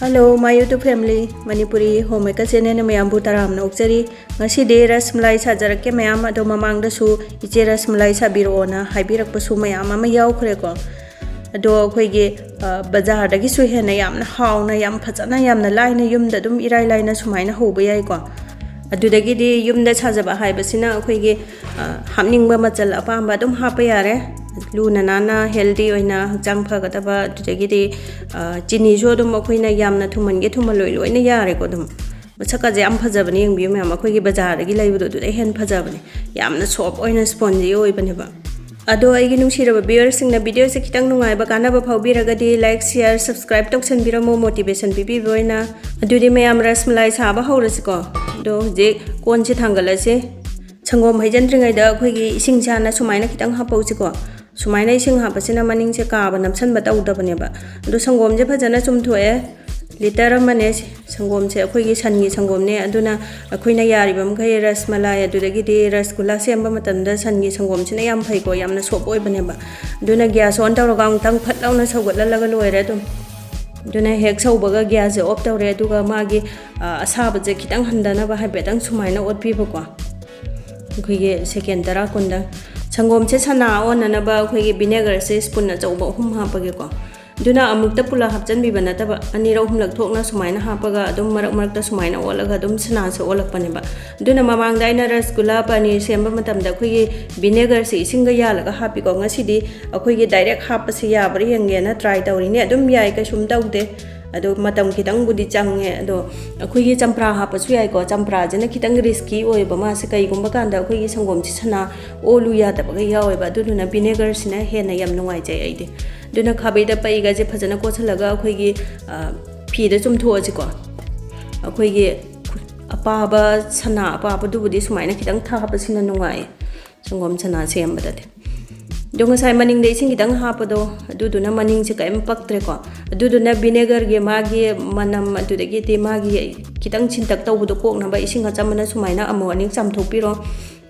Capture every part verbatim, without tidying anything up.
Hello, my YouTube family, Manipuri Homemaker channel ꯅ ꯃꯌꯥꯝꯕꯨ ꯇꯔꯥꯝꯅ ꯑꯣꯛꯆꯔꯤ꯫ ꯉꯁꯤꯗꯤ ꯔꯁꯃꯂꯥꯏ ꯁꯥꯖꯔꯛꯀꯦ ꯃꯌꯥꯝ, ꯑꯗꯣ ꯃꯃꯥꯡꯗꯁꯨ ꯏꯆꯦ ꯔꯁꯃꯂꯥꯏ ꯁꯥꯕꯤꯔꯛꯑꯣꯅ ꯍꯥꯏꯕꯤꯔꯛꯄꯁꯨ ꯃꯌꯥꯝ ꯑꯃ ꯌꯥꯎꯈ꯭ꯔꯦꯀꯣ꯫ ꯑꯗꯣ ꯑꯩꯈꯣꯏꯒꯤ, ꯑ, ꯕꯖꯥꯔꯗꯒꯤꯁꯨ ꯍꯦꯟꯅ ꯌꯥꯝꯅ ꯍꯥꯎꯅ, ꯌꯥꯝ ꯐꯖꯅ, ꯌꯥꯝꯅ ꯂꯥꯏꯅ ꯌꯨꯝꯗ ꯑꯗꯨꯝ ꯏꯔꯥꯏ ꯂꯥꯏꯅ ꯁꯨꯃꯥꯏꯅ ꯍꯧꯕ ꯌꯥꯏꯀꯣ꯫ ꯑꯗꯨꯗꯒꯤꯗꯤ ꯌꯨꯝꯗ ꯁꯥꯖꯕ ꯍꯥꯏꯕꯁꯤꯅ ꯑꯩꯈꯣꯏꯒꯤ, ꯑ, ꯍꯥꯞꯅꯤꯡꯕ ꯃꯆꯜ ꯑꯄꯥꯝꯕ ꯑꯗꯨꯝ ꯍꯥꯞꯄ ꯌꯥꯔꯦ꯫ ꯂꯨꯅ ꯅꯥꯟꯅ healthy ꯑꯣꯏꯅ ꯍꯛꯆꯥꯡ ꯐꯒꯗꯕ, ꯑꯗꯨꯗꯒꯤꯗꯤ, ꯑ, ꯆꯤꯅꯤꯁꯨ ꯑꯗꯨꯝ ꯑꯩꯈꯣꯏꯅ ꯌꯥꯝꯅ ꯊꯨꯝꯍꯟꯒꯦ ꯊꯨꯝꯍꯜꯂꯣꯏ ꯂꯣꯏꯅ ꯌꯥꯔꯦꯀꯣ ꯑꯗꯨꯝ꯫ ꯃꯁꯛꯀꯁꯦ ꯌꯥꯝ ꯐꯖꯕꯅꯦ, ꯌꯦꯡꯕꯤꯌꯨ ꯃꯌꯥꯝ, ꯑꯩꯈꯣꯏꯒꯤ ꯕꯖꯥꯔꯗꯒꯤ ꯂꯩꯕꯗꯣ ꯑꯗꯨꯗꯩ ꯍꯦꯟꯅ ꯐꯖꯕꯅꯦ꯫ ꯌꯥꯝꯅ soft ꯑꯣꯏꯅ spongy ꯑꯣꯏꯕꯅꯦꯕ꯫ ꯑꯗꯣ ꯑꯩꯒꯤ ꯅꯨꯡꯁꯤꯔꯕ viewer ꯁꯤꯡꯅ video ꯁꯦ ꯈꯤꯇꯪ ꯅꯨꯡꯉꯥꯏꯕ, ꯀꯥꯟꯅꯕ ꯐꯥꯎꯕꯤꯔꯒꯗꯤ like, share, subscribe ꯇꯧꯁꯟꯕꯤꯔꯝꯃꯣ motivation ꯄꯤꯕꯤꯕ ꯑꯣꯏꯅ꯫ ꯑꯗꯨꯗꯤ ꯃꯌꯥꯝ ꯔꯁꯃꯂꯥꯏ ꯁꯥꯕ ꯍꯧꯔꯁꯤꯀꯣ꯫ ꯑꯗꯣ ꯍꯧꯖꯤꯛ ꯀꯣꯟꯁꯦ ꯊꯥꯡꯒꯠꯂꯁꯤ꯫ ꯁꯪꯒꯣꯝ ꯍꯩꯖꯤꯟꯗ꯭ꯔꯤꯉꯩꯗ ꯑꯩꯈꯣꯏꯒꯤ ꯏꯁꯤꯡꯁꯦ ꯍꯥꯟꯅ ꯁꯨꯃꯥꯏꯅ ꯈꯤꯇꯪ ꯍꯥꯞꯄꯧꯁꯤꯀꯣ꯫ ꯁꯨꯃꯥꯏꯅ ꯏꯁꯤꯡ ꯍꯥꯞꯄꯁꯤꯅ ꯃꯅꯤꯡꯁꯦ ꯀꯥꯕ ꯅꯞꯁꯟꯕ ꯇꯧꯗꯕꯅꯦꯕ꯫ ꯑꯗꯣ ꯁꯪꯒꯣꯝꯁꯦ ꯐꯖꯅ ꯆꯨꯝꯊꯣꯛꯑꯦ꯫ Litre ꯑꯃꯅꯦ ꯁꯤ-, ꯁꯪꯒꯣꯝꯁꯦ ꯑꯩꯈꯣꯏꯒꯤ ꯁꯟꯒꯤ ꯁꯪꯒꯣꯝꯅꯦ꯫ ꯑꯗꯨꯅ ꯑꯩꯈꯣꯏꯅ ꯌꯥꯔꯤꯕ ꯃꯈꯩ ꯔꯁꯃꯂꯥꯏ ꯑꯗꯨꯗꯒꯤꯗꯤ ꯔꯁꯒꯨꯂꯥ ꯁꯦꯝꯕ ꯃꯇꯝꯗ ꯁꯟꯒꯤ ꯁꯪꯒꯣꯝꯁꯤꯅ ꯌꯥꯝ ꯐꯩꯀꯣ, ꯌꯥꯝꯅ soft ꯑꯣꯏꯕꯅꯦꯕ꯫ ꯑꯗꯨꯅ gas on ꯇꯧꯔꯒ ꯑꯃꯨꯛꯇꯪ ꯐꯠ ꯂꯥꯎꯅ ꯁꯧꯒꯠꯍꯜꯂꯒ ꯂꯣꯏꯔꯦ ꯑꯗꯨꯝ꯫ ꯑꯗꯨꯅ ꯍꯦꯛ ꯁꯧꯕꯒ gas ꯁꯦ off ꯇꯧꯔꯦ, ꯑꯗꯨꯒ ꯃꯥꯒꯤ, ꯑ, ꯑꯁꯥꯕꯁꯦ ꯈꯤꯇꯪ ꯍꯟꯊꯅꯕ ꯍꯥꯏꯐꯦꯠꯇꯪ ꯁꯨꯃꯥꯏꯅ ꯑꯣꯠꯄꯤꯕꯀꯣ꯫ ꯑꯩꯈꯣꯏꯒꯤ second ꯇꯔꯥ ꯀꯨꯟꯗ ꯁꯪꯒꯣꯝꯁꯦ ꯁꯅꯥ ꯑꯣꯟꯅꯅꯕ ꯑꯩꯈꯣꯏꯒꯤ vinegar ꯁꯦ spoon ꯑꯆꯧꯕ ꯑꯍꯨꯝ ꯍꯥꯞꯄꯒꯦꯀꯣ꯫ ꯑꯗꯨꯅ ꯑꯃꯨꯛꯇ ꯄꯨꯂꯞ ꯍꯥꯞꯆꯤꯟꯕꯤꯕ ꯅꯠꯇꯕ, ꯑꯅꯤꯔꯛ ꯑꯍꯨꯝꯂꯛ ꯊꯣꯛꯅ ꯁꯨꯃꯥꯏꯅ ꯍꯥꯞꯄꯒ ꯑꯗꯨꯝ ꯃꯔꯛ ꯃꯔꯛꯇ ꯁꯨꯃꯥꯏꯅ ꯑꯣꯠꯂꯒ ꯑꯗꯨꯝ ꯁꯅꯥꯁꯦ ꯑꯣꯜꯂꯛꯄꯅꯦꯕ꯫ ꯑꯗꯨꯅ ꯃꯃꯥꯡꯗ ꯑꯩꯅ ꯔꯁꯒꯨꯂꯥ ꯄꯅꯤꯔ ꯁꯦꯝꯕ ꯃꯇꯝꯗ ꯑꯩꯈꯣꯏꯒꯤ vinegar ꯁꯦ ꯏꯁꯤꯡꯒ ꯌꯥꯜꯂꯒ ꯍꯥꯞꯄꯤꯀꯣ꯫ ꯉꯁꯤꯗꯤ ꯑꯩꯈꯣꯏꯒꯤ direct ꯍꯥꯞꯄꯁꯦ ꯌꯥꯕ꯭ꯔꯥ ꯌꯦꯡꯒꯦꯅ try ꯇꯧꯔꯤꯅꯦ꯫ ꯑꯗꯨꯝ ꯌꯥꯏ, ꯀꯩꯁꯨꯝ ꯇꯧꯗꯦ꯫ ꯑꯗꯣ ꯃꯇꯝ ꯈꯤꯇꯪꯕꯨꯗꯤ ꯆꯪꯉꯦ꯫ ꯑꯗꯣ ꯑꯩꯈꯣꯏꯒꯤ ꯆꯝꯄ꯭ꯔꯥ ꯍꯥꯞꯄꯁꯨ ꯌꯥꯏꯀꯣ꯫ ꯆꯝꯄ꯭ꯔꯥꯁꯤꯅ ꯈꯤꯇꯪ risky ꯑꯣꯏꯌꯦꯕ ꯃꯥꯁꯦ, ꯀꯩꯒꯨꯝꯕ ꯀꯥꯟꯗ ꯑꯩꯈꯣꯏꯒꯤ ꯁꯪꯒꯣꯝꯁꯦ ꯁꯅꯥ ꯑꯣꯜꯂꯨ ꯌꯥꯗꯕꯒ ꯌꯥꯎꯋꯦꯕ꯫ ꯑꯗꯨꯗꯨꯅ vinegar ꯁꯤꯅ ꯍꯦꯟꯅ ꯌꯥꯝ ꯅꯨꯡꯉꯥꯏꯖꯩ ꯑꯩꯗꯤ꯫ ꯑꯗꯨꯅ ꯈꯥꯕꯩꯗ ꯄꯩꯒꯁꯦ ꯐꯖꯅ ꯀꯣꯠꯁꯜꯂꯒ ꯑꯩꯈꯣꯏꯒꯤ, ꯑ, ꯐꯤꯗ ꯆꯨꯝꯊꯣꯛꯑꯁꯤꯀꯣ꯫ ꯑꯩꯈꯣꯏꯒꯤ ꯑꯄꯥꯕ, ꯁꯅꯥ ꯑꯄꯥꯕꯗꯨꯕꯨꯗꯤ ꯁꯨꯃꯥꯏꯅ ꯈꯤꯇꯪ ꯊꯥꯕꯁꯤꯅ ꯅꯨꯡꯉꯥꯏꯌꯦ ꯁꯪꯒꯣꯝ ꯁꯅꯥ ꯁꯦꯝꯕꯗꯗꯤ꯫ ꯑꯗꯣ ꯉꯁꯥꯏ ꯃꯅꯤꯡꯗ ꯏꯁꯤꯡ ꯈꯤꯇꯪ ꯍꯥꯞꯄꯗꯣ, ꯑꯗꯨꯗꯨꯅ ꯃꯅꯤꯡꯁꯦ ꯀꯔꯤꯝ ꯄꯛꯇ꯭ꯔꯦꯀꯣ꯫ ꯑꯗꯨꯗꯨꯅ vinegar ꯒꯤ ꯃꯥꯒꯤ ꯃꯅꯝ, ꯑꯗꯨꯗꯒꯤꯗꯤ ꯃꯥꯒꯤ ꯈꯤꯇꯪ ꯁꯤꯟꯇꯛ ꯇꯧꯕꯗꯣ ꯀꯣꯛꯅꯕ ꯏꯁꯤꯡ ꯑꯆꯝꯕꯅ ꯁꯨꯃꯥꯏꯅ ꯑꯃꯨꯛ ꯑꯅꯤꯔꯛ ꯆꯥꯝꯊꯣꯛꯄꯤꯔꯣ꯫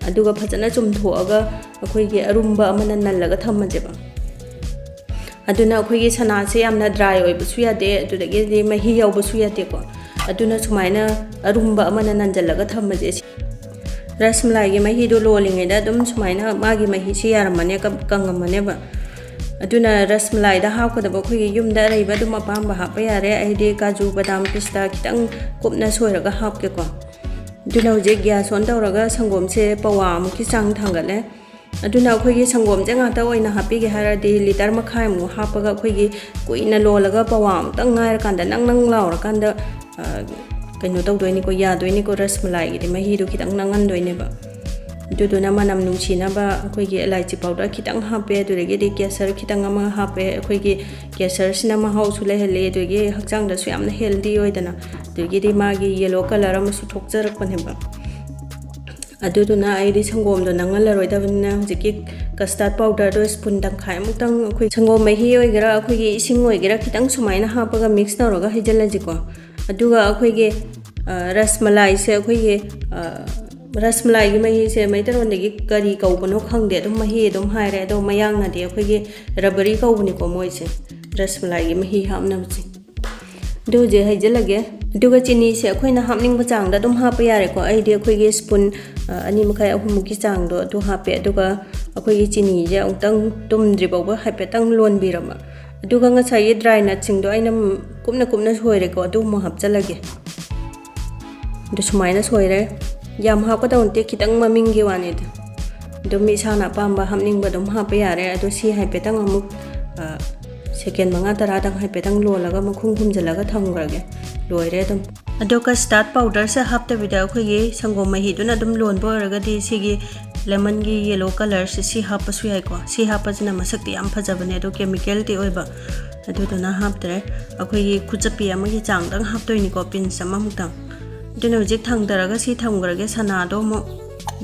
ꯑꯗꯨꯒ ꯐꯖꯅ ꯆꯨꯝꯊꯣꯛꯑꯒ ꯑꯩꯈꯣꯏꯒꯤ ꯑꯔꯨꯝꯕ ꯑꯃꯅ ꯅꯜꯂꯒ ꯊꯝꯃꯁꯦꯕ꯫ ꯑꯗꯨꯅ ꯑꯩꯈꯣꯏꯒꯤ ꯁꯅꯥꯁꯦ ꯌꯥꯝꯅ ꯗ꯭ꯔꯥꯏ ꯑꯣꯏꯕꯁꯨ ꯌꯥꯗꯦ, ꯑꯗꯨꯗꯒꯤꯗꯤ ꯃꯍꯤ ꯌꯥꯎꯕꯁꯨ ꯌꯥꯗꯦꯀꯣ꯫ ꯑꯗꯨꯅ ꯁꯨꯃꯥꯏꯅ ꯑꯔꯨꯝꯕ ꯑꯃꯅ ꯅꯟꯖꯜꯂꯒ ꯊꯝꯕꯁꯦ, ꯁꯤ ꯔꯁꯃꯂꯥꯏꯒꯤ ꯃꯍꯤꯗꯣ ꯂꯣꯜꯂꯤꯉꯩꯗ ꯑꯗꯨꯝ ꯁꯨꯃꯥꯏꯅ ꯃꯥꯒꯤ ꯃꯍꯤꯁꯤ ꯌꯥꯔꯝꯃꯅꯦ, ꯀꯪ-, ꯀꯪꯉꯝꯃꯅꯦꯕ꯫ ꯑꯗꯨꯅ ꯔꯁꯃꯂꯥꯏꯗ ꯍꯥꯞꯀꯗꯕ ꯑꯩꯈꯣꯏꯒꯤ ꯌꯨꯝꯗ ꯑꯔꯩꯕ ꯑꯗꯨꯝ ꯑꯄꯥꯝꯕ ꯍꯥꯞꯄ ꯌꯥꯔꯦ꯫ ꯑꯩꯗꯤ ꯀꯥꯖꯨ, ꯕꯗꯥꯝ, ꯄꯤꯁꯇꯥ ꯈꯤꯇꯪ ꯀꯨꯞꯅ ꯁꯣꯏꯔꯒ ꯍꯥꯞꯀꯦꯀꯣ꯫ ꯑꯗꯨꯅ ꯍꯧꯖꯤꯛ gas on ꯇꯧꯔꯒ ꯁꯪꯒꯣꯝꯁꯦ ꯄꯋꯥ ꯑꯃꯨꯛꯀꯤ ꯆꯥꯡ ꯊꯥꯡꯒꯠꯂꯦ꯫ ꯑꯗꯨꯅ ꯑꯩꯈꯣꯏꯒꯤ ꯁꯪꯒꯣꯝꯁꯦ ꯉꯥꯛꯇ ꯑꯣꯏꯅ ꯍꯥꯞꯄꯤꯒꯦ ꯍꯥꯏꯔꯗꯤ ꯂꯤꯇꯔ ꯃꯈꯥꯏꯃꯨꯛ ꯍꯥꯞꯄꯒ ꯑꯩꯈꯣꯏꯒꯤ ꯀꯨꯏꯅ ꯂꯣꯜꯂꯒ ꯄꯋꯥ ꯑꯃꯨꯛꯇꯪ ꯉꯥꯏꯔꯀꯥꯟꯗ ꯅꯪ ꯅꯪ ꯂꯥꯎꯔꯀꯥꯟꯗ, ꯑ, ꯀꯩꯅꯣ ꯇꯧꯗꯣꯏꯅꯤꯀꯣ, ꯌꯥꯗꯣꯏꯅꯤꯀꯣ, ꯔꯁꯃꯂꯥꯏꯒꯤꯗꯤ ꯃꯍꯤꯗꯣ ꯈꯤꯇꯪ ꯅꯪꯍꯟꯗꯣꯏꯅꯦꯕ꯫ ꯑꯗꯨꯗꯨꯅ ꯃꯅꯝ ꯅꯨꯡꯁꯤꯅꯕ ꯑꯩꯈꯣꯏꯒꯤ ꯏꯂꯥꯏꯆꯤ powder ꯈꯤꯇꯪ ꯍꯥꯞꯄꯦ, ꯑꯗꯨꯗꯒꯤꯗꯤ ꯀꯦꯁꯔ ꯈꯤꯇꯪ ꯑꯃ ꯍꯥꯞꯄꯦ꯫ ꯑꯩꯈꯣꯏꯒꯤ ꯀꯦꯁꯔꯁꯤꯅ ꯃꯍꯥꯎꯁꯨ ꯂꯩꯍꯜꯂꯤ, ꯑꯗꯨꯗꯒꯤ ꯍꯛꯆꯥꯡꯗꯁꯨ ꯌꯥꯝꯅ healthy ꯑꯣꯏꯗꯅ, ꯑꯗꯨꯗꯒꯤꯗꯤ ꯃꯥꯒꯤ yellow colour ꯑꯃꯁꯨ ꯊꯣꯛꯆꯔꯛꯄꯅꯦꯕ꯫ ꯑꯗꯨꯗꯨꯅ ꯑꯩꯗꯤ ꯁꯪꯒꯣꯝꯗꯣ ꯅꯪꯍꯜꯂꯔꯣꯏꯗꯕꯅꯤꯅ ꯍꯧꯖꯤꯛꯀꯤ custard powderꯗꯣ spoon ꯇꯪꯈꯥꯏꯃꯨꯛꯇꯪ ꯑꯩꯈꯣꯏ ꯁꯪꯒꯣꯝ ꯃꯍꯤ ꯑꯣꯏꯒꯦꯔꯥ, ꯑꯩꯈꯣꯏꯒꯤ ꯏꯁꯤꯡ ꯑꯣꯏꯒꯦꯔꯥ, ꯈꯤꯇꯪ ꯁꯨꯃꯥꯏꯅ ꯍꯥꯞꯄꯒ mix ꯇꯧꯔꯒ ꯍꯩꯖꯤꯜꯂꯁꯤꯀꯣ꯫ ꯑꯗꯨꯒ ꯑꯩꯈꯣꯏꯒꯤ, ꯑ, ꯔꯁꯃꯂꯥꯏꯁꯦ, ꯑꯩꯈꯣꯏꯒꯤ, ꯑ, ꯔꯁꯃꯂꯥꯏꯒꯤ ꯃꯍꯤꯁꯦ ꯃꯩꯇꯩꯂꯣꯟꯗꯒꯤ ꯀꯔꯤ ꯀꯧꯕꯅꯣ ꯈꯪꯗꯦ, ꯑꯗꯨꯝ ꯃꯍꯤ ꯑꯗꯨꯝ ꯍꯥꯏꯔꯦ꯫ ꯑꯗꯣ ꯃꯌꯥꯡꯅꯗꯤ ꯑꯩꯈꯣꯏꯒꯤ rubbery ꯀꯧꯕꯅꯤꯀꯣ ꯃꯣꯏꯁꯦ, ꯔꯁꯃꯂꯥꯏꯒꯤ ꯃꯍꯤ ꯍꯥꯞꯅꯕꯁꯦ꯫ ꯑꯗꯨ ꯍꯧꯖꯤꯛ ꯍꯩꯖꯤꯜꯂꯒꯦ꯫ ꯑꯗꯨꯒ ꯆꯤꯅꯤꯁꯦ ꯑꯩꯈꯣꯏꯅ ꯍꯥꯞꯅꯤꯡꯕ ꯆꯥꯡꯗ ꯑꯗꯨꯝ ꯍꯥꯞꯄ ꯌꯥꯔꯦꯀꯣ꯫ ꯑꯩꯗꯤ ꯑꯩꯈꯣꯏꯒꯤ spoon, ꯑ, ꯑꯅꯤ ꯃꯈꯥꯏ, ꯑꯍꯨꯝꯃꯨꯛꯀꯤ ꯆꯥꯡꯗꯣ ꯑꯗꯨ ꯍꯥꯞꯄꯦ꯫ ꯑꯗꯨꯒ ꯑꯩꯈꯣꯏꯒꯤ ꯆꯤꯅꯤꯁꯦ ꯑꯃꯨꯛꯇꯪ ꯇꯨꯝꯗ꯭ꯔꯤ ꯐꯥꯎꯕ ꯍꯥꯏꯐꯦꯠꯇꯪ ꯂꯣꯟꯕꯤꯔꯕ꯫ ꯑꯗꯨꯒ ꯉꯁꯥꯏꯒꯤ dry nutꯁꯤꯡꯗꯣ ꯑꯩꯅ ꯀꯨꯞꯅ ꯀꯨꯞꯅ ꯁꯣꯏꯔꯦꯀꯣ, ꯑꯗꯨ ꯑꯃꯨꯛ ꯍꯥꯞꯆꯤꯜꯂꯒꯦ꯫ ꯑꯗꯨ ꯁꯨꯃꯥꯏꯅ ꯁꯣꯏꯔꯦ꯫ ꯌꯥꯝ ꯍꯥꯞꯀꯗꯧ ꯅꯠꯇꯦ, ꯈꯤꯇꯪ ꯃꯃꯤꯡꯒꯤ ꯋꯥꯅꯤꯗ꯫ ꯑꯗꯨꯝ ꯏꯁꯥꯅ ꯑꯄꯥꯝꯕ ꯍꯥꯞꯅꯤꯡꯕ ꯑꯗꯨꯝ ꯍꯥꯞꯄ ꯌꯥꯔꯦ꯫ ꯑꯗꯣ ꯁꯤ ꯍꯥꯏꯐꯦꯠꯇꯪ ꯑꯃꯨꯛ, ꯑ, second ꯃꯉꯥ ꯇꯔꯥꯗꯪ ꯍꯥꯏꯐꯦꯠꯇꯪ ꯂꯣꯜꯂꯒ ꯃꯈꯨꯝ ꯈꯨꯝꯖꯤꯜꯂꯒ ꯊꯝꯈ꯭ꯔꯒꯦ꯫ ꯂꯣꯏꯔꯦ ꯑꯗꯨꯝ꯫ ꯑꯗꯣ custard powderꯁꯦ ꯍꯥꯞꯇꯕꯤꯗ ꯑꯩꯈꯣꯏꯒꯤ ꯁꯪꯒꯣꯝ ꯃꯍꯤꯗꯨꯅ ꯑꯗꯨꯝ ꯂꯣꯟꯕ ꯑꯣꯏꯔꯒꯗꯤ ꯁꯤꯒꯤ lemonꯒꯤ yellow colourꯁꯦ ꯁꯤ ꯍꯥꯞꯄꯁꯨ ꯌꯥꯏꯀꯣ꯫ ꯁꯤ ꯍꯥꯞꯄꯁꯤꯅ ꯃꯁꯛꯇꯤ ꯌꯥꯝ ꯐꯖꯕꯅꯦ, ꯑꯗꯣ chemicalꯗꯤ ꯑꯣꯏꯕ꯫ ꯑꯗꯨꯗꯨꯅ ꯍꯥꯞꯇ꯭ꯔꯦ꯫ ꯑꯩꯈꯣꯏꯒꯤ ꯈꯨꯠꯆꯞꯄꯤ ꯑꯃꯒꯤ ꯆꯥꯡꯗꯪ ꯍꯥꯞꯇꯣꯏꯅꯤꯀꯣ, pinch ꯑꯃꯃꯨꯛꯇꯪ꯫ ꯑꯗꯨꯅ ꯍꯧꯖꯤꯛ ꯊꯥꯡꯗꯔꯒ ꯁꯤ ꯊꯝꯈ꯭ꯔꯒꯦ, ꯁꯅꯥꯗꯣ ꯑꯃꯨꯛ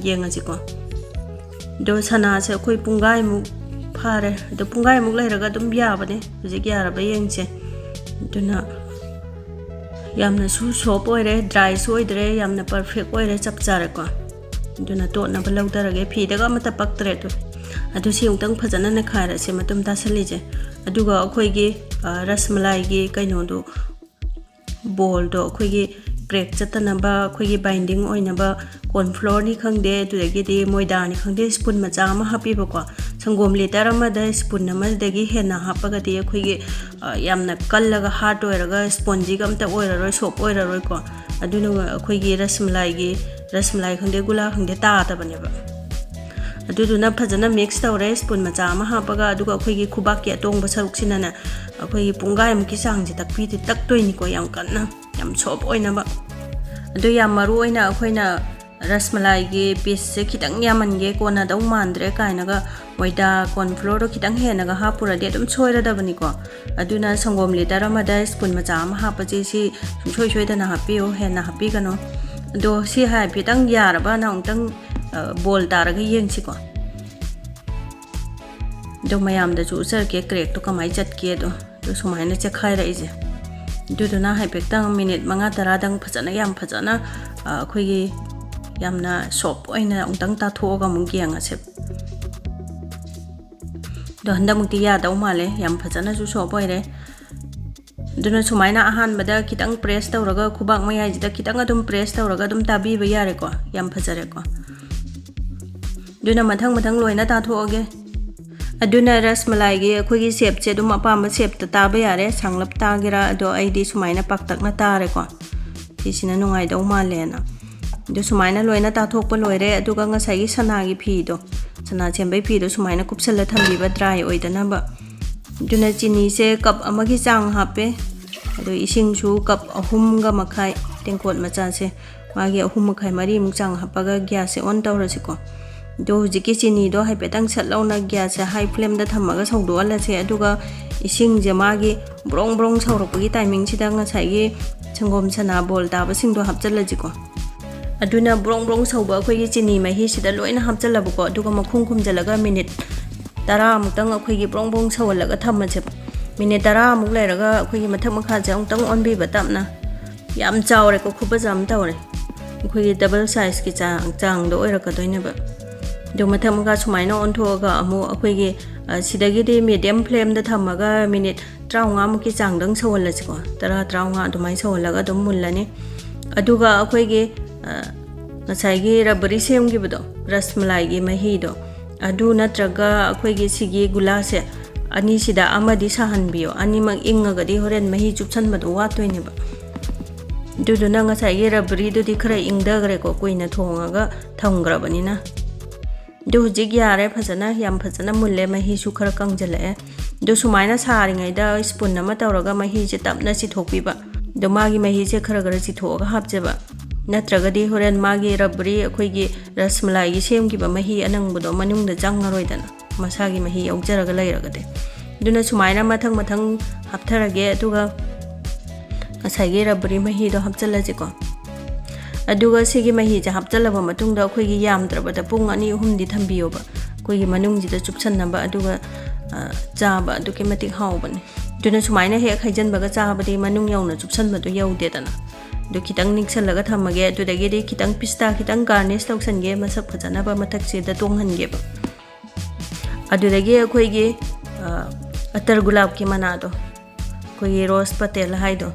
ꯌꯦꯡꯉꯁꯤꯀꯣ꯫ ꯑꯗꯣ ꯁꯅꯥꯁꯦ ꯑꯩꯈꯣꯏ ꯄꯨꯡꯈꯥꯏꯃꯨꯛ ꯐꯥꯔꯦ꯫ ꯑꯗꯣ ꯄꯨꯡꯈꯥꯏꯃꯨꯛ ꯂꯩꯔꯒ ꯑꯗꯨꯝ ꯌꯥꯕꯅꯦ꯫ ꯍꯧꯖꯤꯛ ꯌꯥꯔꯕ ꯌꯦꯡꯁꯦ꯫ ꯑꯗꯨꯅ ꯌꯥꯝꯅꯁꯨ soft ꯑꯣꯏꯔꯦ, dryꯁꯨ ꯑꯣꯏꯗ꯭ꯔꯦ, ꯌꯥꯝꯅ perfect ꯑꯣꯏꯔꯦ, ꯆꯞ ꯆꯥꯔꯦꯀꯣ꯫ ꯑꯗꯨꯅ ꯇꯣꯠꯅꯕ ꯂꯧꯊꯔꯒꯦ꯫ ꯐꯤꯗꯒ ꯑꯃꯠꯇ ꯄꯛꯇ꯭ꯔꯦ꯫ ꯑꯗꯨ ꯑꯗꯨ ꯁꯤ ꯑꯃꯨꯛꯇꯪ ꯐꯖꯅ ꯅꯩꯈꯥꯏꯔꯁꯦ, ꯃꯇꯨꯝ ꯇꯥꯁꯜꯂꯤꯁꯦ꯫ ꯑꯗꯨꯒ ꯑꯩꯈꯣꯏꯒꯤ, ꯑ, ꯔꯁꯃꯂꯥꯏꯒꯤ ꯀꯩꯅꯣꯗꯣ, ꯕꯣꯜꯗꯣ ꯑꯩꯈꯣꯏꯒꯤ ꯀ꯭ꯔꯦꯛ ꯆꯠꯇꯅꯕ ꯑꯩꯈꯣꯏꯒꯤ ꯕꯥꯏꯟꯗꯤꯡ ꯑꯣꯏꯅꯕ ꯀꯣꯔꯟꯐ꯭ꯂꯣꯔꯅꯤ ꯈꯪꯗꯦ, ꯑꯗꯨꯗꯒꯤꯗꯤ ꯃꯣꯏꯗꯥꯅꯤ ꯈꯪꯗꯦ, ꯁ꯭ꯄꯨꯟ ꯃꯆꯥ ꯑꯃ ꯍꯥꯞꯄꯤꯕꯀꯣ꯫ ꯁꯪꯒꯣꯝ ꯂꯤꯇꯔ ꯑꯃꯗ ꯁ꯭ꯄꯨꯟ ꯑꯃꯗꯒꯤ ꯍꯦꯟꯅ ꯍꯥꯞꯄꯒꯗꯤ ꯑꯩꯈꯣꯏꯒꯤ, ꯑ, ꯌꯥꯝꯅ ꯀꯜꯂꯒ ꯍꯥꯔꯗ ꯑꯣꯏꯔꯒ ꯁ꯭ꯄꯣꯟꯖꯤꯒ ꯑꯝꯇ ꯑꯣꯏꯔꯔꯣꯏ, ꯁꯣꯐ ꯑꯣꯏꯔꯔꯣꯏꯀꯣ꯫ ꯑꯗꯨꯅ ꯑꯩꯈꯣꯏꯒꯤ ꯔꯁꯃꯂꯥꯏꯒꯤ, ꯔꯁꯃꯂꯥꯏ ꯈꯪꯗꯦ, ꯒꯨꯂꯥ ꯈꯪꯗꯦ, ꯇꯥꯗꯕꯅꯦꯕ꯫ ꯑꯗꯨꯗꯨꯅ ꯐꯖꯅ ꯃꯤꯛꯁ ꯇꯧꯔꯦ, ꯁ꯭ꯄꯨꯟ ꯃꯆꯥ ꯑꯃ ꯍꯥꯞꯄꯒ꯫ ꯑꯗꯨꯒ ꯑꯩꯈꯣꯏꯒꯤ ꯈꯨꯕꯥꯛꯀꯤ ꯑꯇꯣꯡꯕ ꯁꯔꯨꯛꯁꯤꯅꯅꯦ, ꯑꯩꯈꯣꯏꯒꯤ ꯄꯨꯡꯈꯥꯏꯃꯨꯛꯀꯤ ꯆꯥꯡꯁꯦ ꯇꯛꯄꯤꯗꯤ ꯇꯛꯇꯣꯏꯅꯤꯀꯣ, ꯌꯥꯝ ꯀꯟꯅ, ꯌꯥꯝ ꯁꯣꯐ ꯑꯣꯏꯅꯕ꯫ ꯑꯗꯨ ꯌꯥꯝ ꯃꯔꯨ ꯑꯣꯏꯅ ꯑꯩꯈꯣꯏꯅ ꯔꯁꯃꯂꯥꯏꯒꯤ ꯄꯤꯁꯁꯦ ꯈꯤꯇꯪ ꯌꯥꯝꯃꯟꯒꯦ, ꯀꯣꯟꯅꯗꯧ ꯃꯥꯟꯗ꯭ꯔꯦ ꯀꯥꯏꯅꯒ ꯃꯣꯏꯗꯥ, ꯀꯣꯔꯟꯐ꯭ꯂꯣꯔꯗꯣ ꯈꯤꯇꯪ ꯍꯦꯟꯅꯒ ꯍꯥꯞꯄꯨꯔꯗꯤ ꯑꯗꯨꯝ ꯁꯣꯏꯔꯗꯕꯅꯤꯀꯣ꯫ ꯑꯗꯨꯅ ꯁꯪꯒꯣꯝ ꯂꯤꯇꯔ ꯑꯃꯗ ꯁ꯭ꯄꯨꯟ ꯃꯆꯥ ꯑꯃ ꯍꯥꯞꯄꯁꯦ, ꯁꯤ ꯁꯨꯡꯁꯣꯏ ꯁꯣꯏꯗꯅ ꯍꯥꯞꯄꯤꯌꯨ, ꯍꯦꯟꯅ ꯍꯥꯞꯄꯤꯒꯅꯨ꯫ ꯑꯗꯣ ꯁꯤ ꯍꯥꯏꯐꯦꯠꯇꯪ ꯌꯥꯔꯕꯅ ꯑꯃꯨꯛꯇꯪ, ꯑ, ꯕꯣꯜ ꯇꯥꯔꯒ ꯌꯦꯡꯁꯤꯀꯣ꯫ ꯑꯗꯣ ꯃꯌꯥꯝꯗꯁꯨ ꯎꯠꯆꯔꯛꯀꯦ, ꯀ꯭ꯔꯦꯛꯇꯣ ꯀꯃꯥꯏꯅ ꯆꯠꯀꯦꯗꯣ꯫ ꯑꯗꯣ ꯁꯨꯃꯥꯏꯅ ꯆꯦꯈꯥꯏꯔꯛꯏꯁꯦ꯫ ꯑꯗꯨꯗꯨꯅ ꯍꯥꯏꯐꯦꯠꯇꯪ ꯃꯤꯅꯤꯠ ꯃꯉꯥ ꯇꯔꯥꯗꯪ ꯐꯖꯅ, ꯌꯥꯝ ꯐꯖꯅ, ꯑ, ꯑꯩꯈꯣꯏꯒꯤ ꯌꯥꯝꯅ ꯁꯣꯐ ꯑꯣꯏꯅ ꯑꯃꯨꯛꯇꯪ ꯇꯥꯊꯣꯛꯑꯒ ꯑꯃꯨꯛ ꯌꯦꯡꯉꯁꯦ꯫ ꯑꯗꯣ ꯍꯟꯗꯛꯃꯨꯛꯇꯤ ꯌꯥꯗꯧ ꯃꯥꯜꯂꯦ, ꯌꯥꯝ ꯐꯖꯅꯁꯨ ꯁꯣꯐ ꯑꯣꯏꯔꯦ꯫ ꯑꯗꯨꯅ ꯁꯨꯃꯥꯏꯅ ꯑꯍꯥꯟꯕꯗ ꯈꯤꯇꯪ ꯄ꯭ꯔꯦꯁ ꯇꯧꯔꯒ, ꯈꯨꯕꯥꯛ ꯃꯌꯥꯏꯁꯤꯗ ꯈꯤꯇꯪ ꯑꯗꯨꯝ ꯄ꯭ꯔꯦꯁ ꯇꯧꯔꯒ ꯑꯗꯨꯝ ꯇꯥꯕꯤꯕ ꯌꯥꯔꯦꯀꯣ꯫ ꯌꯥꯝ ꯐꯖꯔꯦꯀꯣ꯫ ꯑꯗꯨꯅ ꯃꯊꯪ ꯃꯊꯪ ꯂꯣꯏꯅ ꯇꯥꯊꯣꯛꯑꯒꯦ꯫ ꯑꯗꯨꯅ ꯔꯁꯃꯂꯥꯏꯒꯤ ꯑꯩꯈꯣꯏꯒꯤ ꯁꯦꯞꯁꯦ ꯑꯗꯨꯝ ꯑꯄꯥꯝꯕ ꯁꯦꯞꯇ ꯇꯥꯕ ꯌꯥꯔꯦ, ꯁꯥꯡꯂꯞ ꯇꯥꯒꯦꯔꯥ꯫ ꯑꯗꯣ ꯑꯩꯗꯤ ꯁꯨꯃꯥꯏꯅ ꯄꯥꯛꯇꯛꯅ ꯇꯥꯔꯦꯀꯣ, ꯁꯤꯁꯤꯅ ꯅꯨꯡꯉꯥꯏꯗꯧ ꯃꯥꯜꯂꯦꯅ꯫ ꯑꯗꯨ ꯁꯨꯃꯥꯏꯅ ꯂꯣꯏꯅ ꯇꯥꯊꯣꯛꯄ ꯂꯣꯏꯔꯦ꯫ ꯑꯗꯨꯒ ꯉꯁꯥꯏꯒꯤ ꯁꯅꯥꯒꯤ ꯐꯤꯗꯣ, ꯁꯅꯥ ꯁꯦꯝꯕꯩ ꯐꯤꯗꯣ ꯁꯨꯃꯥꯏꯅ ꯀꯨꯞꯁꯜꯂ ꯊꯝꯕꯤꯕ, ꯗ꯭ꯔꯥꯏ ꯑꯣꯏꯗꯅꯕ꯫ ꯑꯗꯨꯅ ꯆꯤꯅꯤꯁꯦ ꯀꯞ ꯑꯃꯒꯤ ꯆꯥꯡ ꯍꯥꯞꯄꯦ꯫ ꯑꯗꯣ ꯏꯁꯤꯡꯁꯨ ꯀꯞ ꯑꯍꯨꯝꯒ ꯃꯈꯥꯏ, ꯇꯦꯡꯀꯣꯠ ꯃꯆꯥꯁꯦ, ꯃꯥꯒꯤ ꯑꯍꯨꯝ ꯃꯈꯥꯏ, ꯃꯔꯤꯃꯨꯛ ꯆꯥꯡ ꯍꯥꯞꯄꯒ ꯒ꯭ꯌꯥꯁꯁꯦ ꯑꯣꯟ ꯇꯧꯔꯁꯤꯀꯣ꯫ ꯑꯗꯣ ꯍꯧꯖꯤꯛꯀꯤ ꯆꯤꯅꯤꯗꯣ ꯍꯥꯏꯐꯦꯠꯇꯪ ꯁꯠ ꯂꯥꯎꯅ ꯒ꯭ꯌꯥꯁꯁꯦ ꯍꯥꯏ ꯐ꯭ꯂꯦꯝꯗ ꯊꯝꯃꯒ ꯁꯧꯗꯣꯛꯍꯜꯂꯁꯦ꯫ ꯑꯗꯨꯒ ꯏꯁꯤꯡꯁꯦ ꯃꯥꯒꯤ ꯕ꯭ꯔꯣꯡ ꯕ꯭ꯔꯣꯡ ꯁꯧꯔꯛꯄꯒꯤ ꯇꯥꯏꯃꯤꯡꯁꯤꯗ ꯉꯁꯥꯏꯒꯤ ꯁꯪꯒꯣꯝ ꯁꯅꯥ ꯕꯣꯜ ꯇꯥꯕꯁꯤꯡꯗꯣ ꯍꯥꯞꯆꯤꯜꯂꯁꯤꯀꯣ꯫ ꯑꯗꯨꯅ ꯕ꯭ꯔꯣꯡ ꯕ꯭ꯔꯣꯡ ꯁꯧꯕ ꯑꯩꯈꯣꯏꯒꯤ ꯆꯤꯅꯤ ꯃꯍꯤꯁꯤꯗ ꯂꯣꯏꯅ ꯍꯥꯞꯆꯤꯜꯂꯕꯀꯣ꯫ ꯑꯗꯨꯒ ꯃꯈꯨꯝ ꯈꯨꯝꯖꯤꯜꯂꯒ ꯃꯤꯅꯤꯠ ꯇꯔꯥꯃꯨꯛꯇꯪ ꯑꯩꯈꯣꯏꯒꯤ ꯕ꯭ꯔꯣꯡ ꯕ꯭ꯔꯣꯡ ꯁꯧꯍꯜꯂꯒ ꯊꯝꯃꯁꯦꯕ꯫ ꯃꯤꯅꯤꯠ ꯇꯔꯥꯃꯨꯛ ꯂꯩꯔꯒ ꯑꯩꯈꯣꯏꯒꯤ ꯃꯊꯛ ꯃꯈꯥꯁꯦ ꯑꯃꯨꯛꯇꯪ ꯑꯣꯟꯕꯤꯕ ꯇꯞꯅ꯫ ꯌꯥꯝ ꯆꯥꯎꯔꯦꯀꯣ, ꯈꯨꯕꯖ ꯑꯃ ꯇꯧꯔꯦ꯫ ꯑꯩꯈꯣꯏꯒꯤ ꯗꯕꯜ ꯁꯥꯏꯖꯀꯤ ꯆꯥꯡ, ꯆꯥꯡꯗꯣ ꯑꯣꯏꯔꯛꯀꯗꯣꯏꯅꯦꯕ꯫ ꯑꯗꯨ ꯃꯊꯛ ꯃꯈꯥ ꯁꯨꯃꯥꯏꯅ ꯑꯣꯟꯊꯣꯛꯑꯒ ꯑꯃꯨꯛ ꯑꯩꯈꯣꯏꯒꯤ, ꯑ, ꯁꯤꯗꯒꯤꯗꯤ medium flameꯗ ꯊꯝꯃꯒ minute ꯇꯔꯥꯃꯉꯥꯃꯨꯛꯀꯤ ꯆꯥꯡꯗꯪ ꯁꯧꯍꯜꯂꯁꯤꯀꯣ꯫ ꯇꯔꯥ, ꯇꯔꯥꯃꯉꯥ ꯑꯗꯨꯃꯥꯏꯅ ꯁꯧꯍꯜꯂꯒ ꯑꯗꯨꯝ ꯃꯨꯜꯂꯅꯤ꯫ ꯑꯗꯨꯒ ꯑꯩꯈꯣꯏꯒꯤ, ꯑ, ꯉꯁꯥꯏꯒꯤ ꯔꯕꯔꯤ ꯁꯦꯝꯈꯤꯕꯗꯣ, ꯔꯁꯃꯂꯥꯏꯒꯤ ꯃꯍꯤꯗꯣ, ꯑꯗꯨ ꯅꯠꯇ꯭ꯔꯒ ꯑꯩꯈꯣꯏꯒꯤ ꯁꯤꯒꯤ ꯒꯨꯂꯥꯁꯦ ꯑꯅꯤꯁꯤꯗ ꯑꯃꯗꯤ ꯁꯥꯍꯟꯕꯤꯌꯣ꯫ ꯑꯅꯤꯃꯛ ꯏꯪꯉꯒꯗꯤ ꯍꯣꯔꯦꯟ ꯃꯍꯤ ꯆꯨꯞꯁꯟꯕꯗꯣ ꯋꯥꯠꯇꯣꯏꯅꯦꯕ꯫ ꯑꯗꯨꯗꯨꯅ ꯉꯁꯥꯏꯒꯤ ꯔꯕꯔꯤꯗꯨꯗꯤ ꯈꯔ ꯏꯪꯊꯈ꯭ꯔꯦꯀꯣ, ꯀꯨꯏꯅ ꯊꯣꯡꯉꯒ ꯊꯝꯈ꯭ꯔꯕꯅꯤꯅ꯫ ꯑꯗꯨ ꯍꯧꯖꯤꯛ ꯌꯥꯔꯦ, ꯐꯖꯅ, ꯌꯥꯝ ꯐꯖꯅ ꯃꯨꯜꯂꯦ, ꯃꯍꯤꯁꯨ ꯈꯔ ꯀꯪꯁꯤꯜꯂꯛꯑꯦ꯫ ꯑꯗꯨ ꯁꯨꯃꯥꯏꯅ ꯁꯥꯔꯤꯉꯩꯗ spoon ꯑꯃ ꯇꯧꯔꯒ ꯃꯍꯤꯁꯦ ꯇꯞꯅ ꯆꯤꯊꯣꯛꯄꯤꯕ꯫ ꯑꯗꯣ ꯃꯥꯒꯤ ꯃꯍꯤꯁꯦ ꯈꯔ ꯈꯔ ꯆꯤꯊꯣꯛꯑꯒ ꯍꯥꯞꯆꯕ, ꯅꯠꯇ꯭ꯔꯒꯗꯤ ꯍꯣꯔꯦꯟ ꯃꯥꯒꯤ ꯔꯕꯔꯤ, ꯑꯩꯈꯣꯏꯒꯤ ꯔꯁꯃꯂꯥꯏꯒꯤ ꯁꯦꯝꯈꯤꯕ ꯃꯍꯤ ꯑꯅꯪꯕꯗꯣ ꯃꯅꯨꯡꯗ ꯆꯪꯉꯔꯣꯏꯗꯅ, ꯃꯁꯥꯒꯤ ꯃꯍꯤ ꯌꯥꯎꯖꯔꯒ ꯂꯩꯔꯒꯗꯤ꯫ ꯑꯗꯨꯅ ꯁꯨꯃꯥꯏꯅ ꯃꯊꯪ ꯃꯊꯪ ꯍꯥꯞꯊꯔꯒꯦ, ꯑꯗꯨꯒ ꯉꯁꯥꯏꯒꯤ ꯔꯕꯔꯤ ꯃꯍꯤꯗꯣ ꯍꯥꯞꯆꯜꯂꯁꯤꯀꯣ꯫ ꯑꯗꯨꯒ ꯁꯤꯒꯤ ꯃꯍꯤꯁꯦ ꯍꯥꯞꯆꯜꯂꯕ ꯃꯇꯨꯡꯗ ꯑꯩꯈꯣꯏꯒꯤ ꯌꯥꯝꯗ꯭ꯔꯕꯗ ꯄꯨꯡ ꯑꯅꯤ ꯑꯍꯨꯝꯗꯤ ꯊꯝꯕꯤꯌꯣꯕ, ꯑꯩꯈꯣꯏꯒꯤ ꯃꯅꯨꯡꯁꯤꯗ ꯆꯨꯞꯁꯟꯅꯕ꯫ ꯑꯗꯨꯒ, ꯑ, ꯆꯥꯕ ꯑꯗꯨꯛꯀꯤ ꯃꯇꯤꯛ ꯍꯥꯎꯕꯅꯦ꯫ ꯑꯗꯨꯅ ꯁꯨꯃꯥꯏꯅ ꯍꯦꯛ ꯍꯩꯖꯤꯟꯕꯒ ꯆꯥꯕꯗꯤ ꯃꯅꯨꯡ ꯌꯧꯅ ꯆꯨꯞꯁꯟꯕꯗꯣ ꯌꯧꯗꯦꯗꯅ꯫ ꯑꯗꯨ ꯈꯤꯇꯪ ꯅꯤꯛꯁꯜꯂꯒ ꯊꯝꯃꯒꯦ꯫ ꯑꯗꯨꯗꯒꯤꯗꯤ ꯈꯤꯇꯪ ꯄꯤꯁꯇꯥ ꯈꯤꯇꯪ garnish ꯇꯧꯁꯟꯒꯦ, ꯃꯁꯛ ꯐꯖꯅꯕ ꯃꯊꯛꯁꯤꯗ ꯇꯣꯡꯍꯟꯒꯦꯕ꯫ ꯑꯗꯨꯗꯒꯤ ꯑꯩꯈꯣꯏꯒꯤ, ꯑ, ꯑꯇꯔ ꯒꯨꯂꯥꯞꯀꯤ ꯃꯅꯥꯗꯣ, ꯑꯩꯈꯣꯏꯒꯤ ꯔꯣꯁ ꯄꯇꯦꯜ ꯍꯥꯏꯗꯣ,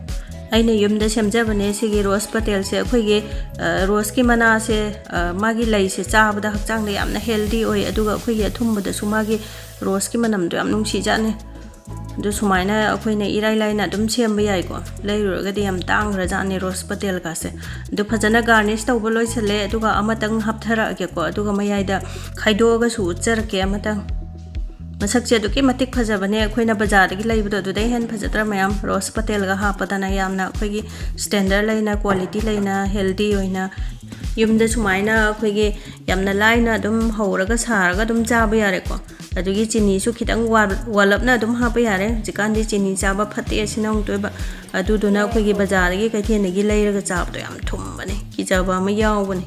ꯑꯩꯅ ꯌꯨꯝꯗ ꯁꯦꯝꯖꯕꯅꯦ꯫ ꯁꯤꯒꯤ ꯔꯣꯁ ꯄꯇꯦꯜꯁꯦ ꯑꯩꯈꯣꯏꯒꯤ, ꯑ, ꯔꯣꯁꯀꯤ ꯃꯅꯥꯁꯦ, ꯑ, ꯃꯥꯒꯤ ꯂꯩꯁꯦ ꯆꯥꯕꯗ ꯍꯛꯆꯥꯡꯗ ꯌꯥꯝꯅ healthy ꯑꯣꯏ, ꯑꯗꯨꯒ ꯑꯩꯈꯣꯏꯒꯤ ꯑꯊꯨꯝꯕꯗꯁꯨ ꯃꯥꯒꯤ ꯔꯣꯁꯀꯤ ꯃꯅꯝꯗꯣ ꯌꯥꯝ ꯅꯨꯡꯁꯤꯖꯥꯠꯅꯦ꯫ ꯑꯗꯨ ꯁꯨꯃꯥꯏꯅ ꯑꯩꯈꯣꯏꯅ ꯏꯔꯥꯏ ꯂꯥꯏꯅ ꯑꯗꯨꯝ ꯁꯦꯝꯕ ꯌꯥꯏꯀꯣ꯫ ꯂꯩꯔꯨꯔꯒꯗꯤ ꯌꯥꯝ ꯇꯥꯡꯈ꯭ꯔꯖꯥꯠꯅꯦ ꯔꯣꯁ ꯄꯇꯦꯜꯒꯥꯁꯦ꯫ ꯑꯗꯨ ꯐꯖꯅ garnish ꯇꯧꯕ ꯂꯣꯏꯁꯜꯂꯦ, ꯑꯗꯨꯒ ꯑꯃꯇꯪ ꯍꯥꯞꯊꯔꯛꯑꯒꯦꯀꯣ, ꯑꯗꯨꯒ ꯃꯌꯥꯏꯗ ꯈꯥꯏꯗꯣꯛꯑꯒꯁꯨ ꯎꯠꯆꯔꯛꯀꯦ ꯑꯃꯇꯪ꯫ ꯃꯁꯛꯁꯦ ꯑꯗꯨꯛꯀꯤ ꯃꯇꯤꯛ ꯐꯖꯕꯅꯦ꯫ ꯑꯩꯈꯣꯏꯅ ꯕꯖꯥꯔꯗꯒꯤ ꯂꯩꯕꯗꯣ ꯑꯗꯨꯗꯩ ꯍꯦꯟꯅ ꯐꯖꯗ꯭ꯔꯥ ꯃꯌꯥꯝ? ꯔꯣꯁ ꯄꯇꯦꯜꯒ ꯍꯥꯞꯄꯗꯅ ꯌꯥꯝꯅ ꯑꯩꯈꯣꯏꯒꯤ standard ꯂꯩꯅ, quality ꯂꯩꯅ, healthy ꯑꯣꯏꯅ ꯌꯨꯝꯗ ꯁꯨꯃꯥꯏꯅ ꯑꯩꯈꯣꯏꯒꯤ ꯌꯥꯝꯅ ꯂꯥꯏꯅ ꯑꯗꯨꯝ ꯍꯧꯔꯒ ꯁꯥꯔꯒ ꯑꯗꯨꯝ ꯆꯥꯕ ꯌꯥꯔꯦꯀꯣ꯫ ꯑꯗꯨꯒꯤ ꯆꯤꯅꯤꯁꯨ ꯈꯤꯇꯪ ꯋꯥ-, ꯋꯥꯠꯂꯞꯅ ꯑꯗꯨꯝ ꯍꯥꯞꯄ ꯌꯥꯔꯦ꯫ ꯍꯧꯖꯤꯛꯀꯥꯟꯗꯤ ꯆꯤꯅꯤ ꯆꯥꯕ ꯐꯠꯇꯦ ꯑꯁꯤꯅ ꯑꯃꯨꯛꯇꯣꯏꯕ꯫ ꯑꯗꯨꯗꯨꯅ ꯑꯩꯈꯣꯏꯒꯤ ꯕꯖꯥꯔꯗꯒꯤ ꯀꯩꯊꯦꯜꯗꯒꯤ ꯂꯩꯔꯒ ꯆꯥꯕꯗꯣ ꯌꯥꯝ ꯊꯨꯝꯕꯅꯦ, ꯀꯤꯖꯕ ꯑꯃ ꯌꯥꯎꯕꯅꯦ꯫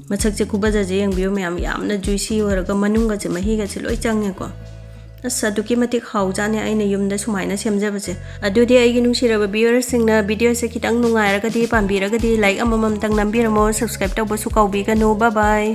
ꯃꯁꯛꯁꯦ ꯈꯨꯐꯖꯁꯦ ꯌꯦꯡꯕꯤꯌꯨ ꯃꯌꯥꯝ, ꯌꯥꯝꯅ juicy ꯑꯣꯏꯔꯒ ꯃꯅꯨꯡꯒꯁꯦ ꯃꯍꯤꯒꯁꯦ ꯂꯣꯏ ꯆꯪꯉꯦꯀꯣ꯫ ꯑꯁ, ꯑꯗꯨꯛꯀꯤ ꯃꯇꯤꯛ ꯍꯥꯎꯖꯥꯠꯅꯦ ꯑꯩꯅ ꯌꯨꯝꯗ ꯁꯨꯃꯥꯏꯅ ꯁꯦꯝꯖꯕꯁꯦ꯫ ꯑꯗꯨꯗꯤ ꯑꯩꯒꯤ ꯅꯨꯡꯁꯤꯔꯕ viewersꯁꯤꯡꯅ videoꯁꯦ ꯈꯤꯇꯪ ꯅꯨꯡꯉꯥꯏꯔꯒꯗꯤ, ꯄꯥꯝꯕꯤꯔꯒꯗꯤ like ꯑꯃꯃꯝꯇꯪ ꯅꯝꯕꯤꯔꯝꯃꯣ, subscribe ꯇꯧꯕꯁꯨ ꯀꯥꯎꯕꯤꯒꯅꯨ꯫ Bye bye꯫